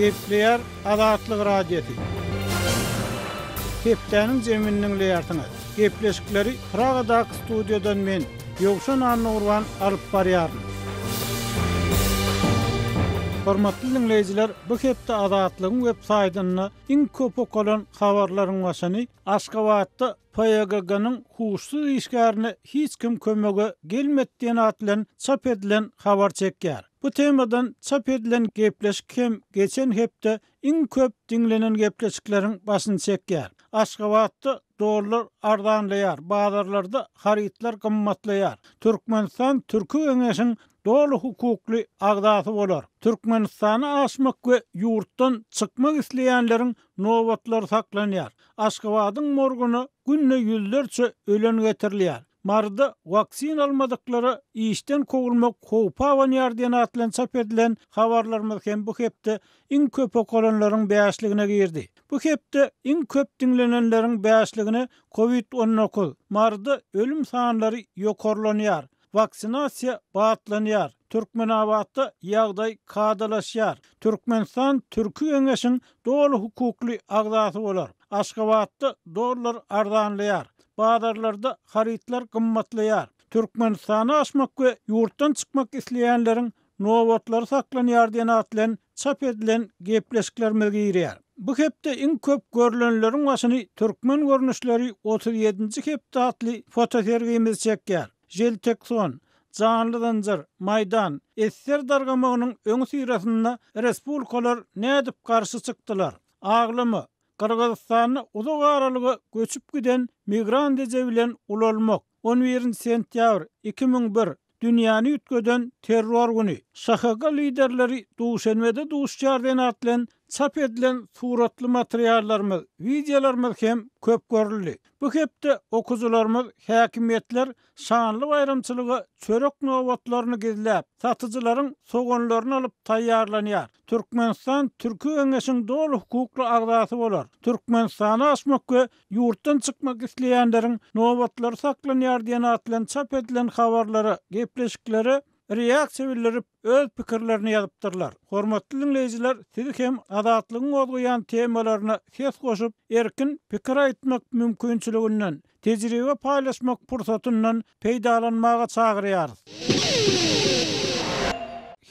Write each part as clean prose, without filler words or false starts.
Gepleýär Azatlyk Radiosy. Hepdäniň jemini diňleýärsiňiz. Gepleşikleri Pragadaky studiýadan men, Ýowşan Annagurban alyp barýaryn. Hormatly diňleýjiler, bu hepde Azatlygyň web saýtynda iň köp okalan habarlaryň başyny Aşgabatda PYGG-nyň huşsuz işgärine hiç kim kömege gelmedi diýen at bilen çap edilen habar çekýär. Bu temadan çap edilen gepleşik hem geçen hepde iň köp diňlenen gepleşikleriň başyny çekýär. Aşgabatda dollar arzanlaýar, bazarlarda harytlar gymmatlaýar. Türkmenistan Türki Geňeşiň doly hukukly agzasy bolar. Türkmenistana aşmak we ýurtdan çykmak isleýänleriň nobatlary saklanýar. Aşgabadyň morguna günde ýüzlerçe ölen getirilýär. Maryda waksina almadyklara işden kowulmak howpy abanýar diýen at bilen çap edilen habarlarymyz hem bu hepde iň köp okalanlaryň bäşligine girdi. Bu hepde iň köp diňlenenleriň bäşligine Covid 19, Maryda ölüm sanlary ýokarlanýar, Waksinasiýa batlanýar, Türkmenabatda ýagdaý kadalaşýar, Türkmenistan Türki Geňeşiň doly hukukly agzasy bolar, Aşgabatda dollar arzanlaýar, bazarlarda harytlar gymmatlaýar, Türkmenistana aşmak we ýurtdan çykmak isleýänleriň nobatlary saklanýar diýen at bilen çap edilen gepleşiklerimiz girýär. Bu hepde iň köp görlenleriň başyny Türkmen görnüşleri 37-nji hepde atly fotosergimiz çekýär. Želtekson, Janly zynjyr, Maýdan, Esser dargamagynyň öňüsyrasynda respublikalar nädip garşy çykdylar? Aglama, Gyrgyzystanda uzak aralyga göçüp giden migrant eje bilen ulalmak, on birinji sentýabr, 2001, dünýäni üýtgeden terror güni, ŞHG liderleri Duşenbede duşýar diýen at bilen çap edilen suratly materiallarymyz, wideolarymyz hem köp görüldi. Bu hepde okyjylarymyz häkimiýetler şanly baýramçylyga çörek nobatlaryny gizläp, satyjylaryň soganlaryny alyp taýýarlanýar. Türkmenistan Türki Geňeşiň doly hukukly agzasy bolar. Türkmenistana aşmak we ýurtdan çykmak isleýänleriň nobatlary saklanýar diýen at bilen çap edilen habarlara, gepleşiklere reaksiýa bildirip, öz pikirlerini ýazypdyrlar. Hormatly diňleýjiler, siz hem Azatlygyň gozgaýan temalaryna ses goşup, erkin pikir aýtmak mümkinçiliginden, tejribe paýlaşmak pursatyndan peýdalanmaga çagyrýarys.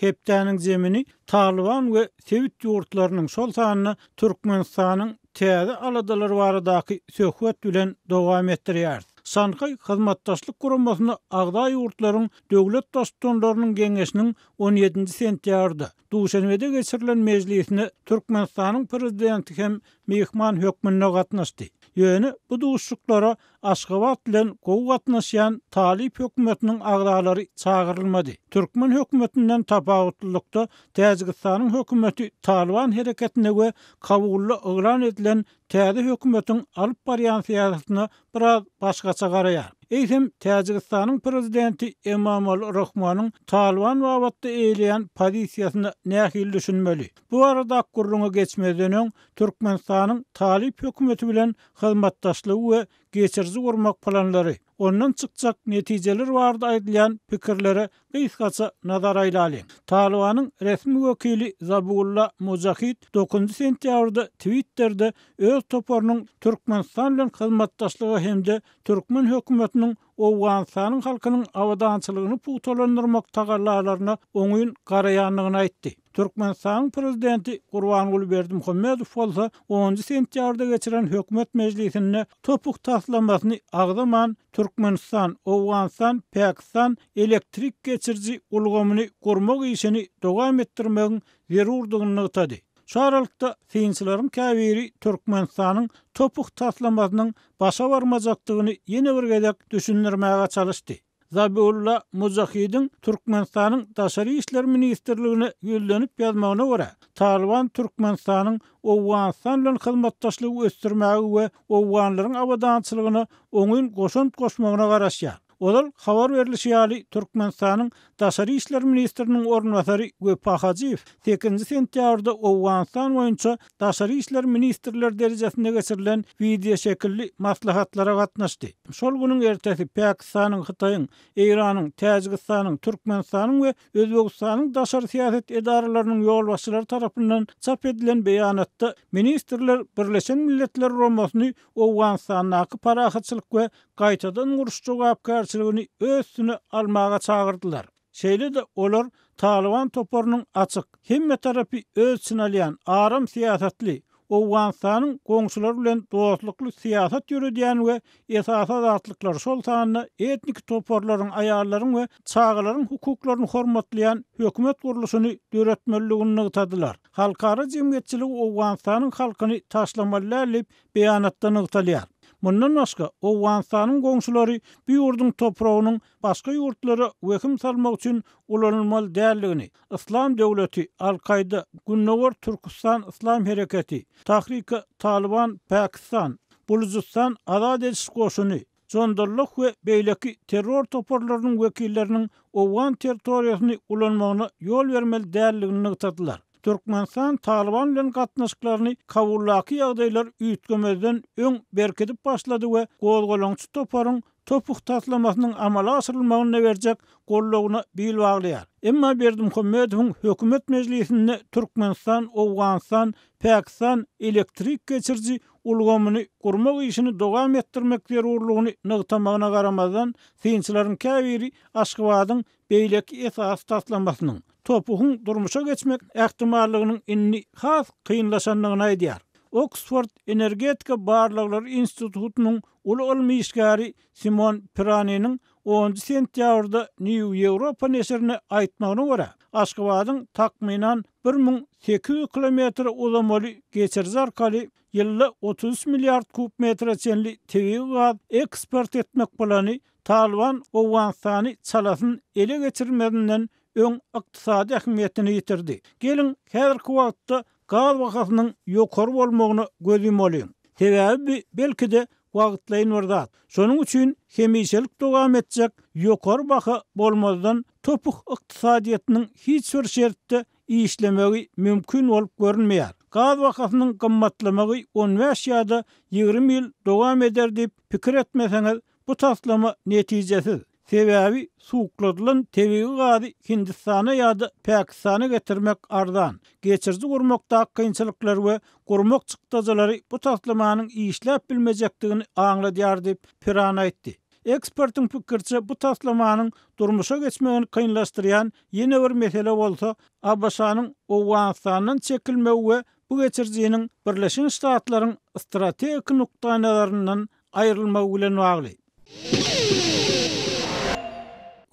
Hepdäniň zemini Talyban we sebit ýurtlarynyň, şol sanda Türkmenistanyň täze aladalary baradaky söhbet bilen dowam etdirýäris. Şanhaý Hyzmatdaşlyk Guramasyna agza ýurtlaryň Döwlet Baştutanlarynyň Geňeşiniň on ýedinji sentýabrda, Duşenbede geçirilen mejlisine Türkmenistanyň Prezidenti hem myhman hökmünde gatnaşdy. Ýöne bu duşuşyklara Aşgabat bilen gowy gatnaşýan talyp hökümetiniň agzalary çagyrylmady. Türkmen hökümetinden tapawutlylykda Täjigistanyň hökümeti Talyban hereketine we Kabulda yglan edilen täze hökümetiň alyp barýan syýasatyna biraz başgaça garaýar. Eýsem, Täjigistanyň prezidenti Emomali Rahmonyň Talyban babatda eýeleýän pozisiýasyna nähili düşünmeli? Bu baradaky gürrüňe geçmezden öň, Türkmenistanyň talyp hökümeti bilen hyzmatdaşlygy we geçiriji gurmak planlary, ondan çykjak netijeler barada aýdylýan pikirlere gysgaça nazar aýlalyň. Talybanyň resmi wekili Zabulla Mujahid dokuzynjy sentýabrda Twitterde öz toparynyň Türkmenistan bilen hyzmatdaşlyga hem-de türkmen hökümetiniň Owganystanyň halkynyň abadançylygyny pugtalandyrmak tagallalaryna oňyn garaýandygyny aýtdy. Türkmenistanyň Prezidenti Gurbanguly Berdimuhamedow bolsa onunjy sentýabrda geçiren hökümet mejlisinde TOPH taslamasyny agzaman, Türkmenistan, Owganystan, Pakistan elektrik geçiriji ulgamyny gurmak işini dowam etdirmegiň zerurdygyny nygtady. Şu aralykda, synçylaryň käbiri Türkmenistanyň TOPH taslamasynyň başa barmajakdygyny ýene bir gezek düşündirmäge çalyşdy. Zabiulla Mujahidiň Türkmenistanyň Daşary işler ministrligine ýüzlenip ýazmagyna görä, Talyban Türkmenistanyň Owganystan bilen hyzmatdaşlygy ösdürmäge we owganlaryň abadançylygyna oňyn goşant goşmagyna garaşýar. Ozal habar berlişi ýaly, Türkmenistanyň daşary işler ministriniň orunbasary Wepa Hajyýew sekizinji sentýabrda Owganystan boýunça daşary işler ministrleri derejesinde geçirilen wideoşekilli maslahatlara gatnaşdy. Şol günüň ertesi Pakistanyň, Hytaýyň, Eýranyň, Täjigistanyň, Türkmenistanyň we Özbegistanyň daşary syýasat edaralarynyň ýolbaşçylary tarapyndan çap edilen beýanatda ministrler Birleşen Milletler Guramasyny Owganystandaky parahatçylyk we gaýtadan guruş jogapkärçiligini öz üstüne almaga çagyrdylar. Şeýle-de olar Talyban toparynyň açyk, hemme tarapy öz içine alýan, aram syýasatly, Owganystanyň goňşulary bilen dostlukly syýasat ýöredýän we esasy azatlyklary, şol sanda etniki toparlaryň, aýallaryň we çagalaryň hukuklaryny hormatlaýan hökümet gurluşyny döretmelidigini nygtadylar. Halkara jemgyýetçiligi Owganystanyň halkyny taşlamaly däl diýip, beýanatda nygtalýar. Mundan başga, Owganystanyň goňşulary bu ýurduň topragynyň başga ýurtlara wehim salmak üçin ulanylmaly däldigini, Yslam döwleti, Al-Kaýda, Gündogar Türküstan Yslam hereketi, Tahrika Talyban Pakistan, Bulujystan Azat ediş goşuny, Jondallah we beýleki terror toparlarynyň wekilleriniň owgan territoriýasyny ulanmagyna ýol bermeli däldigini nygtadylar. Türkmenistan Talyban bilen gatnaşyklaryny Kabuldaky ýagdaýlar üýtgemezden öň berkidip başlady we gozgalaňçy toparyň TOPH taslamasynyň amala aşyrylmagynda berjek goldawyna bil baglaýar. Emma Berdimuhamedowyň hökümet mejlisinde Türkmenistan, Owganystan, Pakistan elektrik geçiriji ulgamyny gurmak işini dowam etdirmek zerurlygyny nygtamagyna garamazdan, synçylaryň käbiri Aşgabadyň beýleki esasy taslamasynyň, TOPH-yň durmuşa geçmek ähtimallygynyň indi has kynlaşandygyny aýdýar. Oksford energetika barlaglary institutynyň uly ylmy işgäri Simon Piraniniň onunjy sentýabrda New Ýewropa neşirine aýtmagyna görä, Aşgabadyň takmynan 1800 kilometre uzamaly geçiriji arkaly ýylda 33 milliard kub metre çenli tebigy gaz eksport etmek plany Talyban Owganystany çalasyn ele geçirmezinden öň ykdysady ähmiýetini ýitirdi. Geliň, häzirki wagtda gaz bahasynyň ýokary bolmagyna göz ýumalyň. Sebäbi bi, belki-de, wagtlaýyn bir zat. Şonuň üçin hemişelik dowam etjek ýokary baha bolmazdan TOPH ykdysadyýetiniň hiç bir şertde işlemegi mümkin bolup görünmeýär. Gaz bahasynyň gymmatlamagy on bäş ýa-da 20 ýyl dowam eder diýip pikir etmeseňiz, bu taslama netijesiz. Sebäbi suwukladylan tebigy gazy Hindistana ýa-da Pakistana getirmek arzan. Geçiriji gurmakdaky kynçylyklar we gurmak çykdajylary bu taslamanyň işläp bilmejekdigini aňladýar diýip, Piran aýtdy. Ekspertiň pikiriçe, bu taslamanyň durmuşa geçmegini kynlaşdyrýan ýene bir mesele bolsa, ABŞ-nyň Owganystandan çekilmegi we bu geçirijiniň Birleşen Ştatlaryň strategik nukdaýnazaryndan aýrylmagy bilen bagly.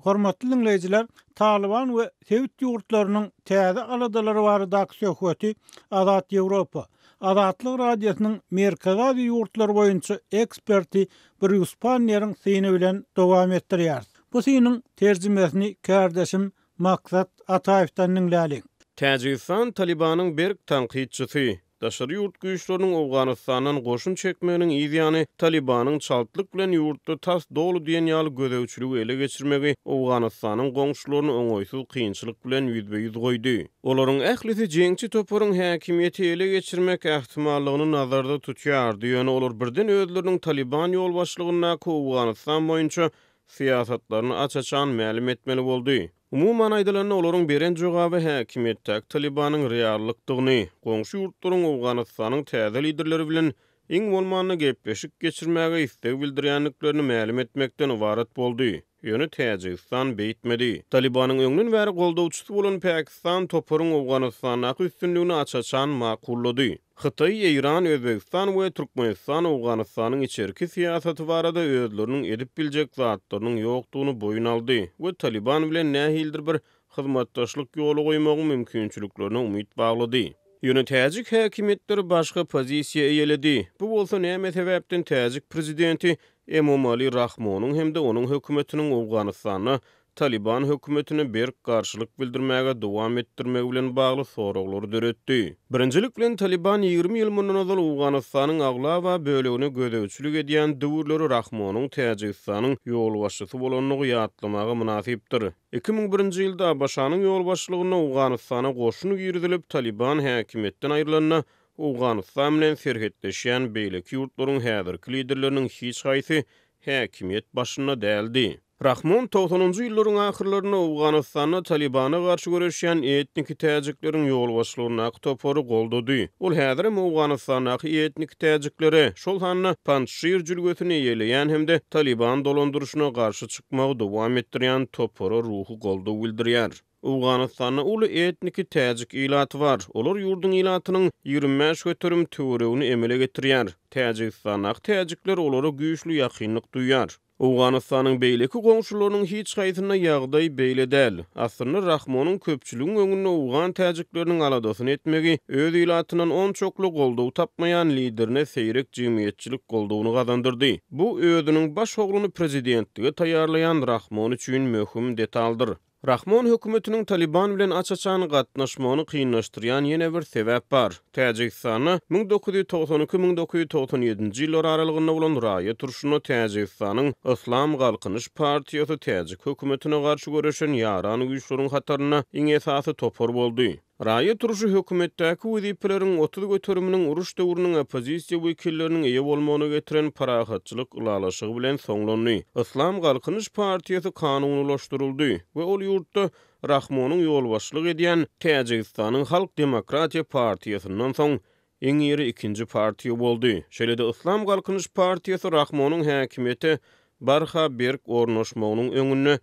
Hormatly diňleýjiler, Talyban we sebit ýurtlarynyň täze aladalary baradaky söhbeti Azat Ýewropa, Azatlyk Radiosynyň Merkezi Aziýa ýurtlary boýunça eksperti Brýus Panneriň syny bilen dowam etdirýäris. Bu synyň terjimesini kärdeşim Maksat Ataýewden diňläliň. Täjigistan Talybanyň berk tankytçysy. Daşary ýurt güýçleriniň Owganystandan goşun çekmeginiň yz ýany, Talybanyň çaltlyk bilen ýurtda tas doly diýen ýaly gözegçiligi ele geçirmegi Owganystanyň goňşularyny oňaýsyz kynçylyk bilen ýüzbe-ýüz goýdy. Olaryň ählisi jeňçi toparyň häkimiýeti ele geçirmek ähtimallygyny nazarda tutýardy, ýöne olar birden özleriniň Talyban ýolbaşçylygyndaky Owganystan boýunça syýasatlaryny aç-açan mälim etmeli boldy. Umuman aýdylanda, olaryň beren jogaby häkimiýetdäki Talybanyň reallykdygyny, goňşy ýurtlaryň Owganystanyň täze liderleri bilen iň bolmanda gepleşik geçirmäge isleg bildirýändiklerini mälim etmekden ybarat boldy. Ýöne Täjigistan beýtmedi. Talybanyň öňden bäri goldawçysy bolan Pakistan toparyň Owganystandaky üstünligini aç-açan makullady. Hytaý, Eýran, Özbegistan we Türkmenistan Owganystanyň içerki syýasaty barada özleriniň edip biljek zatlarynyň ýokdugyny boýun aldy we Talyban bilen nähilidir bir hyzmatdaşlyk ýola goýmagyň mümkinçiliklerine umyt baglady. Ýöne täjik häkimiýetleri başga pozisiýa eýeledi. Bu bolsa näme sebäpden täjik prezidenti Emomali Rahmonyň hem-de onuň hökümetiniň Owganystanda. Talyban hökümetine berk garşylyk bildirmäge dowam etdirmegi bilen bagly soraglary döretdi. Birinjilik bilen, Talyban 20 ýyl mundan ozal Owganystanyň aglaba bölegine gözegçilik edýän döwürleri Rahmonyň Täjigistanyň ýolbaşçysy bolandygy ýatlamaga mynasypdyr. 2001-nji ýylda ABŞ-nyň ýolbaşçylygynda Owganystana goşun girizilip, Talyban häkimiýetden aýrylanda, Owganystan bilen serhetleşýän beýleki ýurtlaryň häzirki liderleriniň hiç haýsy häkimiýet başynda däldi. Rahmon togsanynjy ýyllaryň ahyrlarynda Owganystanda Talybana garşy göreşýän etniki täjikleriň ýolbaşçylygyndaky topary goldady. Ol häzirem Owganystandaky etniki täjiklere, şol sanda Panjşir jülgesini eýeleýän hem-de Talyban dolandyryşyna garşy çykmagy dowam etdirýän topara ruhy goldaw bildirýär. Owganystanda uly etniki täjik ilaty bar. Olar ýurduň ilatynyň 25% töweregini emele getirýär. Täjigistandaky täjikler olara güýçli ýakynlyk duýýar. Owganystanyň beýleki goňşularynyň hiç haýsynda ýagdaý beýle däl. Aslynda Rahmonyň köpçüligiň öňünde owgan täjikleriniň aladasyny etmegi öz ilatyndan onçakly goldaw tapmaýan liderine seýrek jemgyýetçilik goldawyny gazandyrdy. Bu özüniň baş ogluny prezidentlige taýýarlaýan Rahmon üçin möhüm detaldyr. Rahmon hökümetiniň Talyban bilen aç-açan gatnaşmagyny kynlaşdyrýan ýene bir sebäp bar. Täjigistanda 1992, 1997-nji ýyllar aralygynda bolan raýat urşunda Täjigistanyň Yslam Galkynyş partiýasy täjik hökümetine garşy göreşen ýaran güýçleriň hatarynda iň esasy topar boldy. Raýat urşy hökümetdäki wezipeleriň 30 göteriminiň uruş döwrüniň oppozisiýa wekilleriniň eýe bolmagyna getiren parahatçylyk ylalaşygy bilen soňlandy. Yslam Galkynyş partiýasy kanunylaşdyryldy we ol ýurtda Rahmonyň ýolbaşçylyk edýän Täjigistanyň Halk demokratiýa partiýasyndan soň iň iri ikinji partiýa boldy. Şeýle-de Yslam Galkynyş partiýasy Rahmonyň häkimiýete barha berk ornaşmagynyň öňünde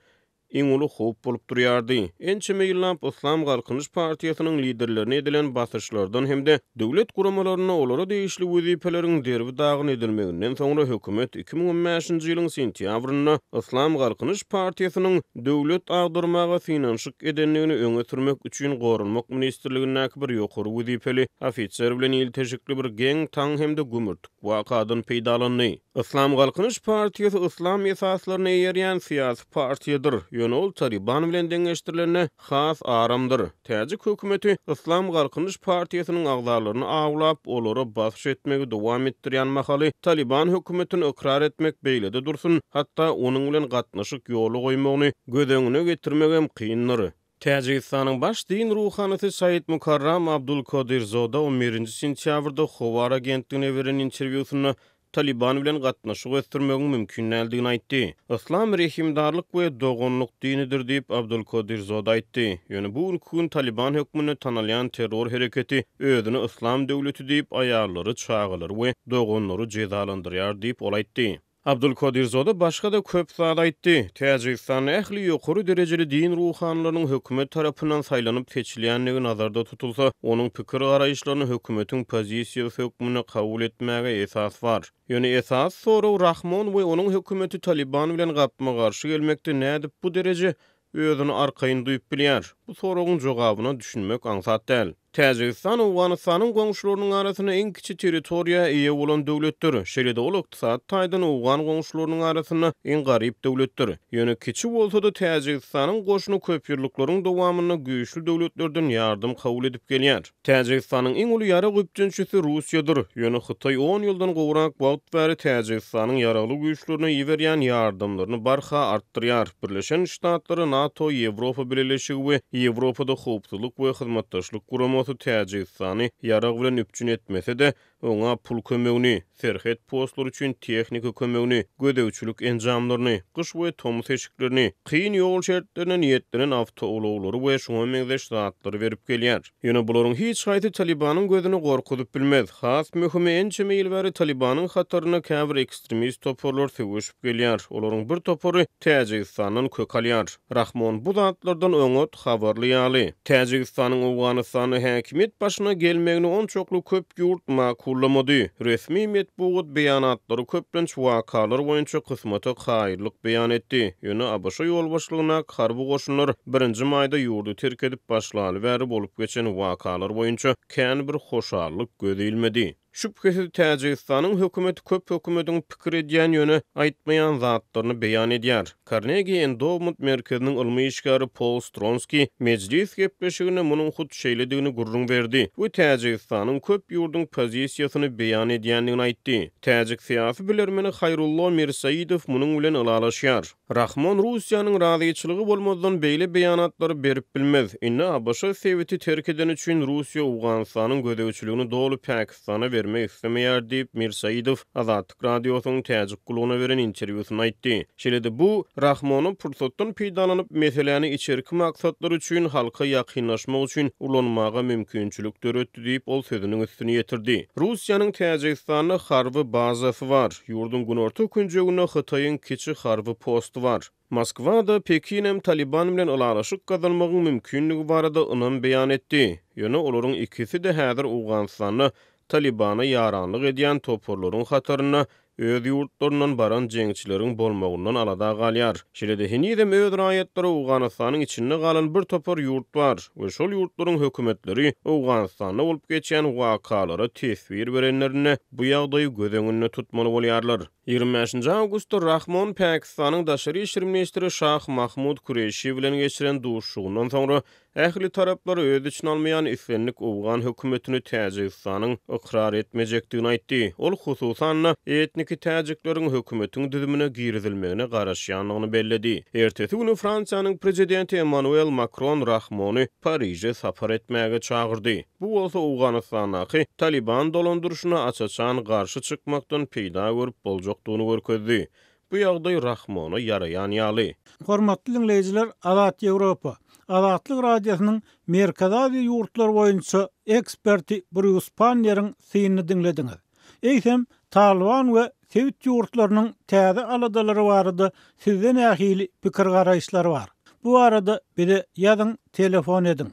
iň uly howp bolup durýardy. Ençeme ýyllap Yslam Galkynyş partiýasynyň liderlerine edilen basyşlardan hem-de döwlet guramalarynda olara degişli wezipeleriň derbi-dagyn edilmeginden soňra hökümet 2015-nji ýylyň sentýabrynda Yslam Galkynyş partiýasynyň döwlet agdarmaga synanyşyk edendigini öňe sürmek üçin Goranmak ministrligindäki bir ýokary wezipeli ofiser bilen ilteşikli bir geň-taň hem-de gümürtik wakadan peýdalandy. Yslam Galkynyş partiýasy yslam esaslaryna eýerýän syýasy partiýadyr, ýöne ol Talyban bilen deňeşdirilende has aramdyr. Täjik hökümeti Yslam Galkynyş partiýasynyň agzalaryny awlap, olara basyş etmegi dowam etdirýän mahaly Talyban hökümetini ykrar etmek beýlede dursun, hatda onuň bilen gatnaşyk ýola goýmagyny göz öňüne getirmegem kyndyr. Täjigistanyň baş din ruhanysy Said Mukarram Abdulkodirzoda on birinji sentýabrda Howar agentligine beren interwýusynda Talyban bilen gatnaşyk ösdürmegiň mümkin däldigini aýtdy. Yslam rehimdarlyk we doganlyk dinidir diýip, Abdulkodirzoda aýtdy. Ýöne bu günki gün Talyban hökmünde tanalýan terror hereketi özüni Yslam döwleti diýip, aýallary, çagalary we doganlary jezalandyrýar diýip, ol aýtdy. Abdulkodirzoda başga-da köp zat aýtdy. Täjigistanda ähli ýokary derejeli din ruhanylarynyň hökümet tarapyndan saýlanyp seçilýändigi nazarda tutulsa, onuň pikir-garaýyşlaryny hökümetiň pozisiýasy hökmünde kabul etmäge esas bar. Ýöne esasy sorag Rahmon we onuň hökümeti Talyban bilen gapma-garşy gelmekde nädip bu dereje özüni arkaýyn duýup bilýär? Bu soragyň jogabyna düşünmek aňsat däl. Täjigistan Owganystanyň goňşularynyň arasynda iň kiçi territoriýa eýe bolan döwletdir. Şeýle-de ol ykdysady taýdan owgan goňşularynyň arasynda iň garyp döwletdir. Ýöne kiçi bolsa-da Täjigistanyň goşuny köpýyllyklaryň dowamynda güýçli döwletlerden ýardam kabul edip gelýär. Täjigistanyň iň uly ýarag üpjünçisi Russiýadyr. Ýöne Hytaý on ýyldan gowrak wagt bäri Täjigistanyň ýaragly güýçlerine iberýän ýardamlaryny barha artdyrýar. Birleşen Ştatlary, NATO, Ýewropa Bileleşigi we Ýewropada Howpsuzlyk we Hyzmatdaşlyk Guramasy Täjigistany ýarag bilen üpjün etmese-de, oňa pul kömegini, serhet postlary üçin tehniki kömegini, gözegçilik enjamlaryny, gyş we tomus eşiklerini, kyn ýol şertlerine niýetlenen awtoulaglary we şuňa meňzeş zatlary berip gelýär. Ýöne bularyň hiç haýsy Talybanyň gözüni gorkuzyp bilmez. Has möhümi, ençeme ýyl bäri Talybanyň hatarynda käbir ekstremist toparlar söweşip gelýär. Olaryň bir topary Täjigistandan kök alýar. Rahmon bu zatlardan oňat habarly ýaly. Täjigistanyň Owganystanda häkimiýet başyna gelmegini onçakly köp ýurt makullamady. Resmi metbugat beýanatlary köplenç wakalar boýunça kysmata kaýyllyk beýan etdi. Ýöne ABŞ ýolbaşçylygyndaky harby goşunlar birinji maýda ýurdy terk edip başlaly bäri bolup geçen wakalar boýunça kän bir hoşallyk göze ilmedi. Şübhesiz, Täjigistanyň hökümeti köp hökümediň pikir edýän, ýöne aýtmaýan zatlaryny beýan edýär. Karnegi Endowment merkeziniň ylmy işgäri Pol Stronski Mejlis gepleşiginde munuň hut şeýledigini gürrüň berdi we Täjigistanyň köp ýurduň pozisiýasyny beýan edýändigini aýtdy. Täjik syýasy bilermeni Haýrullo Mirsaidow munuň bilen ylalaşýar. Rahmon Russiýanyň razyçylygy bolmazdan beýle beýanatlary berip bilmez. Indi ABŞ sebiti terk edeni üçin Russiýa Owganystanyň gözegçiligini doly Pakistana bermek islemeýär diýip, Mirsaidow Azatlyk Radiosynyň Täjik gullugyna beren interwýusynda aýtdy. Şeýle-de bu, Rahmona pursatdan peýdalanyp, meseläni içerki maksatlar üçin, halka ýakynlaşmak üçin ulanmaga mümkinçilik döretdi diýip, ol sözüniň üstüni ýetirdi. Russiýanyň Täjigistanda harby bazasy bar. Ýurduň günorta künjeginde Hytaýyň kiçi harby posty bar. Moskwa-da, Pekinem Talyban bilen ylalaşyk gazanmagyň mümkinligi barada ynam beýan etdi. Ýöne olaryň ikisi-de häzir Owganystanda Talybana ýaranlyk edýän toparlaryň hatarynda öz ýurtlaryndan baran jeňçileriň bolmagyndan alada galýar. Şeýle-de henizem öz raýatlary Owganystanyň içinde galan bir topar ýurt bar we şol ýurtlaryň hökümetleri Owganystanda bolup geçýän wakalara teswir berenlerinde bu ýagdaýy göz öňünde tutmaly bolýarlar. 25-nji awgustda Rahmon Pakistanyň daşary işler ministri Şah Mahmud Kureşi bilen geçiren duşuşygyndan soňra Ähli taraplary öz içine almaýan islendik owgan hökümetini Täjigistanyň ykrar etmejekdigini aýtdy. Ol, hususan-da, etniki täjikleriň hökümetiň düzümine girizilmegine garaşýandygyny belledi. Ertesi güni Fransiýanyň prezidenti Emmanuel Makron Rahmony Pariže sapar etmäge çagyrdy. Bu bolsa Owganystandaky Talyban dolandyryşyna aç-açan garşy çykmakdan peýda görüp boljakdygyny görkezdi. Bu ýagdaý Rahmona ýaraýan ýaly. Hormatly diňleýjiler Azat Ýewropa, Azatlyk Radiosynyň Merkezi Aziýa ýurtlary boýunça eksperti Brýus Panneriň synyny diňlediňiz. Eýsem, Talyban we sebit ýurtlarynyň täze aladalary barada sizde nähili pikir-garaýyşlar bar? Bu barada bize ýazyň, telefon ediň.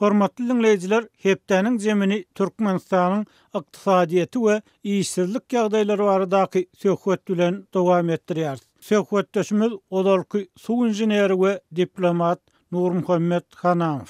Hormatly diňleýjiler, hepdäniň jemini Türkmenistanyň ykdysadyýeti we işsizlik ýagdaýlary baradaky söhbet bilen dowam etdirýäris. Söhbetdeşimiz ozalky suw inženeri we diplomat Nurmuhammet Hanamow.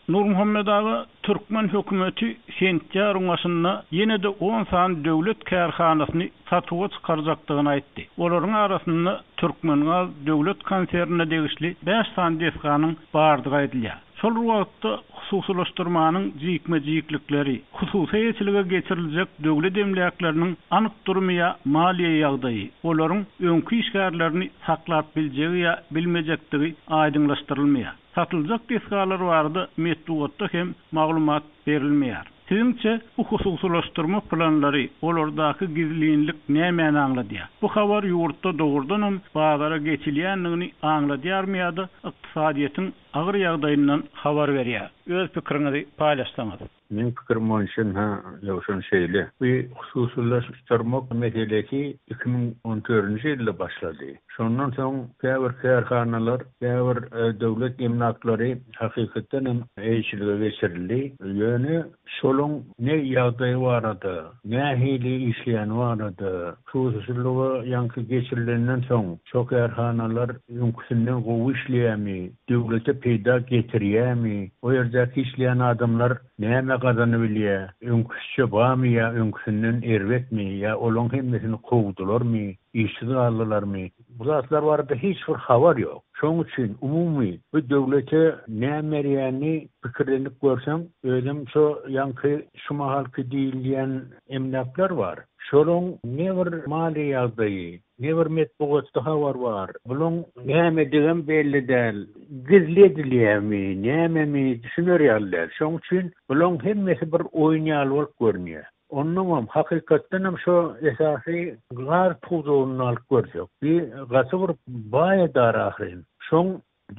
Nurmuhammet aga, türkmen hökümeti sentýabryň başynda ýene-de on sany döwlet kärhanasyny satuwa çykarjakdygyny aýtdy. Olaryň arasynda Türkmengaz döwlet konsernine degişli bäş sany desganyň bardygy aýdylýar. Şol bir wagtda, hususylaşdyrmanyň jikme-jiklikleri, hususy eýeçilige geçiriljek döwlet emläkleriniň anyk durumy ýa maliýe ýagdaýy, olaryň öňki işgärlerini saklap biljegi ýa bilmejekdigi aýdyňlaşdyrylmaýar. Satyljak desgalar barada metbugatda hem maglumat berilmeýär. Siziňçe, bu hususylaşdyrma planlary, olardaky gizlinlik nämäni aňladýar? Bu habar ýurtda dogrudanam bazara geçilýändigini aňladýarmy ýa-da ykdysadyýetiň agyr ýagdaýyndan habar berýär? Öz pikiriňizi paýlaşsaňyz. Meň pikirim boýunça ynha Ýowşan şeýle. Bu hususylaşdyrmak meselesi 2014-nji ýylda başlady. Şondan soň käbir kärhanalar, käbir döwlet emlaklary hakykatdan hem eýeçilige geçirildi. Ýöne şolaň ne ýagdaýy barada, nähili işleýäni barada, hususyçylyga ýaňky geçirilenden soň şo kärhanalar öňküsinden gowy işleýärmi, döwlete peýda getirýärmi, o ýerdäki işleýän adamlar näme gazanybilýär, öňküsiçe barmy ýa öňküsinden erbetmi ýa olaň hemmesini kowdularmy, işsiz galdylarmy? Bu zatlar barada hiç bir habar ýok. Şonuň üçin umumy bu döwlete näme berýänini pikirlenip görseň, özem şo ýaňky şu mahalky diýilýän emläkler bar. Şolaň ne bir maliýe ýagdaýy, ne bir metbugatda habar bar. Bulaň nämedigem belli däl. Gizli edilýärmi, nämemi düşüner ýaly däl. Şonuň üçin bulaň hemmesi bir oýun ýaly bolup görünýär. Onnoňam, hakykatdanam şo esasy gaz pudagyny alyp görsek, bi gaty bir baý edara ahyryn. Şoň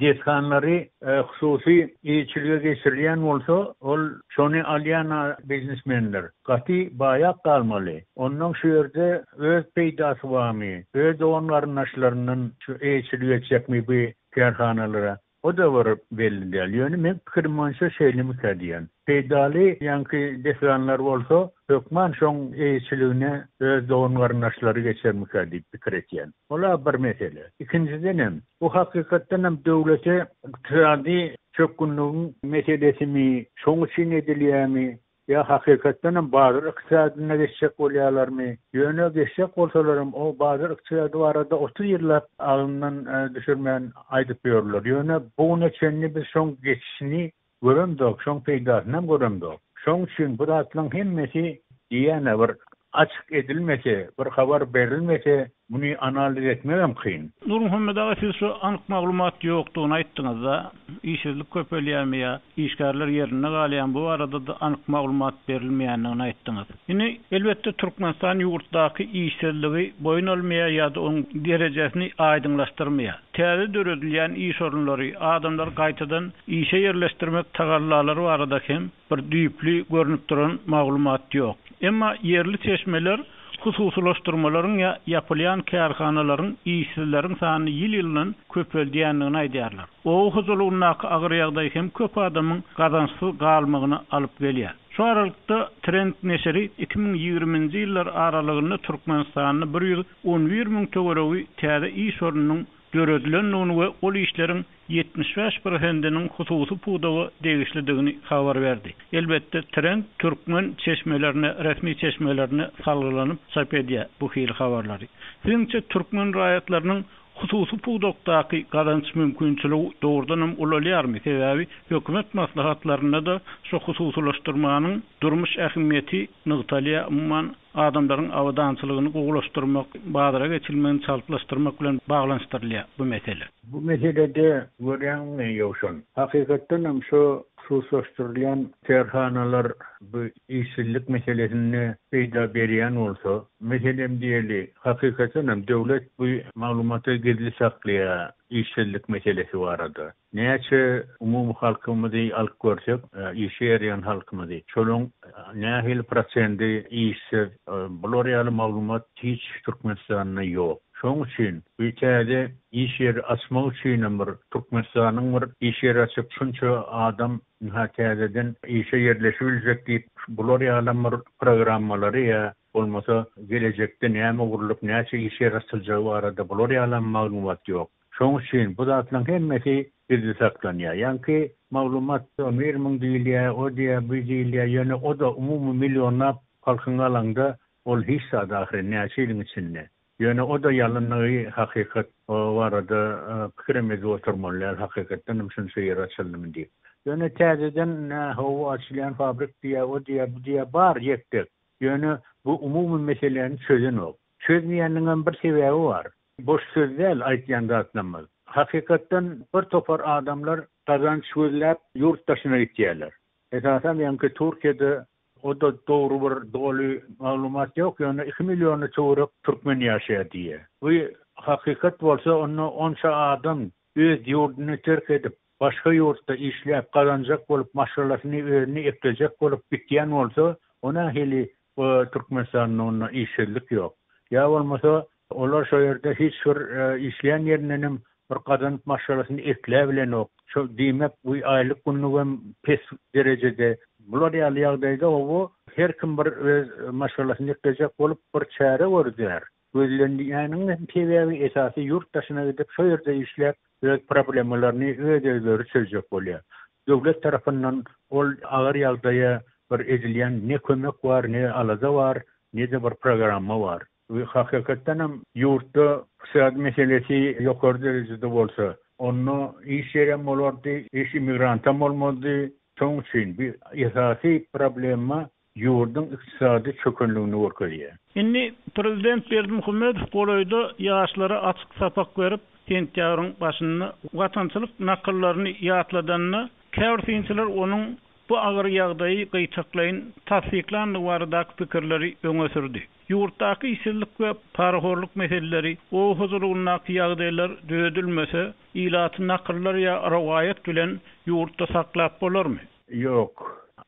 desganlary hususy eýeçilige geçirilýän bolsa, ol şony alýan biznesmenler gaty baýap galmaly. Onnoň şu ýerde öz peýdasy barmy, öz dogan-garyndaşlaryndan şu eýeçilik etjekmi bu kärhanalara? O-da bir belli däl. Ýöne meň pikirim boýunça şeýlemikä diýýän. Peýdaly ýaňky desganlar bolsa, hökman şoň eýeçiligine öz dogan-garyndaşlary geçermikä diýip pikir etýän. Ol-a bir mesele. Ikinjidenem, bu hakykatdanam döwlete ykdysady. çökgünligiň meselesimi, şoň üçin edilýärmi ýa hakykatdan hem bazar ykdysadyna geçjek bolýarlarmy? Ýöne geçjek bolsalaram o bazar ykdysady barada 30 ýyllap agzyndan düşürmän aýdyp ýörler. Ýöne bu güne çenli biz şoň geçişini Göremzok, şoň peýdasynam göremzok. Şoň üçin bu zatlaň hemmesi diýýän-ä bir açyk edilmese, bir habar berilmese muny analiz etmegem kyn. Nurmuhammet aga siz şu anyk maglumat ýokdugyny aýtdyňyzda, işsizlik köpelýärmi ýa işgärler ýerinde galýarmy bu barada-da anyk maglumat berilmeýändigini aýtdyňyz. Indi elbetde Türkmenistan ýurtdaky işsizligi boýun almaýar ýa-da onuň derejesini aýdyňlaşdyrmaýar. Täze döredilýän iş orunlary, adamlary gaýtadan işe ýerleşdirmek tagallalary barada hem bir düýpli görnüp duran maglumat ýok. Emma ýerli çeşmeler hususylaşdyrmalaryň ýa ýapylýan kärhanalaryň işsizleriň sanyny ýyl-ýyldan köpeldýändigini aýdýarlar. Oba hojalygyndaky agyr ýagdaý hem köp adamyň gazançsyz galmagyna alyp gelýär. Şu aralykda, Trend neşiri 2020-nji ýyllar aralygynda Türkmenistanda 111 müň töweregi täze iş ornunyň döredilendigini we ol işleriň 75 prosentiniň hususy pudaga degişlidigini habar berdi. Elbetde, Trend türkmen çeşmelerine, resmi çeşmelerine salgylanyp çap edýär bu hili habarlary. Siziňçe, türkmen raýatlarynyň hususy pudakdaky gazanç mümkinçiligi dogrudanam ulalýarmy? Sebäbi hökümet maslahatlarynda-da şu hususylaşdyrmanyň durmuş ähmiýeti nygtalýar, umuman, adamlaryň abadançylygyny gowulaşdyrmak, bazara geçilmegini çaltlaşdyrmak bilen baglanyşdyrylýar bu mesele. Bu meselede görýäňmi, Ýowşan, hakykatdanam şu hususlaşdyrylýan kärhanalar bu işsizlik meselesinde peýda berýän bolsa, meselem diýeli, hakykatdanam döwlet bu maglumaty gizli saklaýar işsizlik meselesi barada. Näçe umumy halkymyzy alyp görsek, işe ýaraýan halkymyzy, şolaň nähili prosendi işsiz, bular ýaly maglumat hiç Türkmenistanda ýok. Şoň üçin bu täze iş ýeri açmak üçinem bir Türkmenistanyň bir iş ýeri açyp şunça adam ynha täzeden işe ýerleşibiljek diýip bular ýalam bir programmalary ýa bolmasa gelejekde näme gurlup näçe iş ýeri açyljagy barada bular ýalam maglumat ýok. Şoň üçin bu zatlaryň hemmesi gizli saklanýar. Ýaňky maglumat 11 müň diýilýär, o diýýär, bu diýilýär, ýöne o-da umumy millionlap halkyňy alaňda ol hiç zat ahyryn näçe ýylyň içinde. Ýöne o-da ýalynlygy hakykat o barada pikirem edip oturmaly däl hakykatdan hem şunça ýer açyldymy diýip. Ýöne täzeden nä-hawa açylýan fabrik diýýär, o diýýär, bu diýýär bar ýek-tek. Ýöne bu umumy meseläni çözenok. Çözmeýäniniňem bir sebäbi bar. Boş söz däl aýtýan zatlamyz. Hakykatdan bir topar adamlar gazanç gözläp ýurt daşyna gitýärler. Esasan ýaňky Türkiýede o-da dogry bir doly maglumat ýok ýöne iki milliona töwerek türkmen ýaşaýar diýýär. Bu hakykat bolsa onda onça adam öz ýurduny terk edip başga ýurtda işläp gazanjak bolup maşgalasyny özüni eklejek bolup gitýän bolsa o nähili Bu Türkmenistanda onda işsizlik ýok. Ýa bolmasa olar şo ýerde hiç bir işleýän ýerindenem bir gazanyp maşgalasyny ekläbilenok. Şo diýmek bu aýlyk günlügem pes derejede. Bular ýaly ýagdaýda oba her kim bir öz maşgalasyny eklejek bolup bir çäre gözleýär. Gözlenýäniň hem sebäbi esasy ýurt daşyna gidip şo ýerde işläp öz problemalaryny öz-özleri çözjek bolýar. Döwlet tarapyndan ol agyr ýagdaýa bir edilýän ne kömek bar, ne alada bar, ne-de bir programma bar. Hakykatdan hem ýurtda ykdysady meselesi ýokary derejede bolsa, onda iş ýerem bolardy, iş immigrantam bolmazdy. Şonuň üçin bu esasy problema ýurduň ykdysady çökenligini görkezýär. Indi prezident Berdimuhamedow golaýda ýaşlara açyk sapak berip, sentýabryň başynda watançylyk nakyllaryny ýatladanda, käbir synçylar onuň bu agyr ýagdaýy gytaklaýyn tassyklandygy baradaky pikirleri öňe sürdi. Ýurtdaky işsizlik we parahorluk meseleleri, oba hojalygyndaky ýagdaýlar düzedilmese, ilaty nakyllar ýa rowaýat bilen ýurtda saklap bolarmy? Ýok,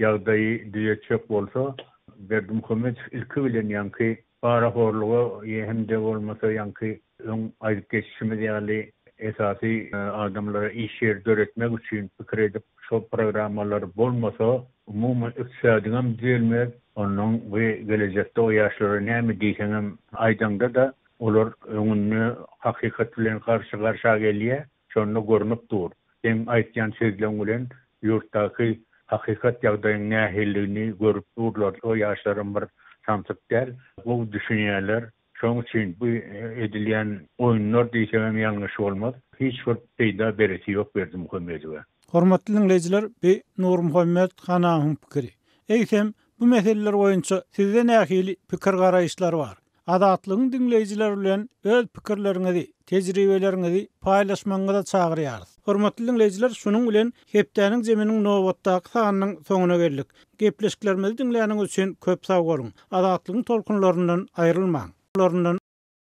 ýagdaýy düzetjek bolsa, Berdimuhamedow ilki bilen ýaňky parahorluga hem-de bolmasa ýaňky öň aýdyp geçişimiz ýaly esasy adamlara iş ýeri döretmek üçin pikir edip şol programmalar bolmasa umumy ykdysadyňam düzelmez, onnoň bu gelejekde o ýaşlara näme diýseňem aýdaňda-da olar öňünde hakykat bilen garşy garşa gelýär, şonda görnüp dur. Seň aýtýan sözleň bilen ýurtdaky hakykat ýagdaýyň nähilidigini görüp durlar. O ýaşlaram bir samsyk däl, gowy düşünýärler. Şoň üçin bu edilýän oýunlar diýsegem ýalňyş bolmaz. Hiç bir peýda beresi ýok Berdimuhamedowa. Hormatly diňleýjiler, bu Nurmuhammet Hanawyň pikiri. Eýsem, bu meseleler boýunça sizde nähili pikir-garaýyşlar bar? Azatlygyň diňleýjileri bilen öz pikirleriňizi, tejribeleriňizi paýlaşmagyňyza çagyrýarys. Hormatly diňleýjiler, şunuň bilen hepdäniň jeminiň nobatdaky sanynyň soňuna geldik. Gepleşiklerimizi diňläniňiz üçin köp sag boluň! Azatlygyň tolkunlaryndan aýrylmaň!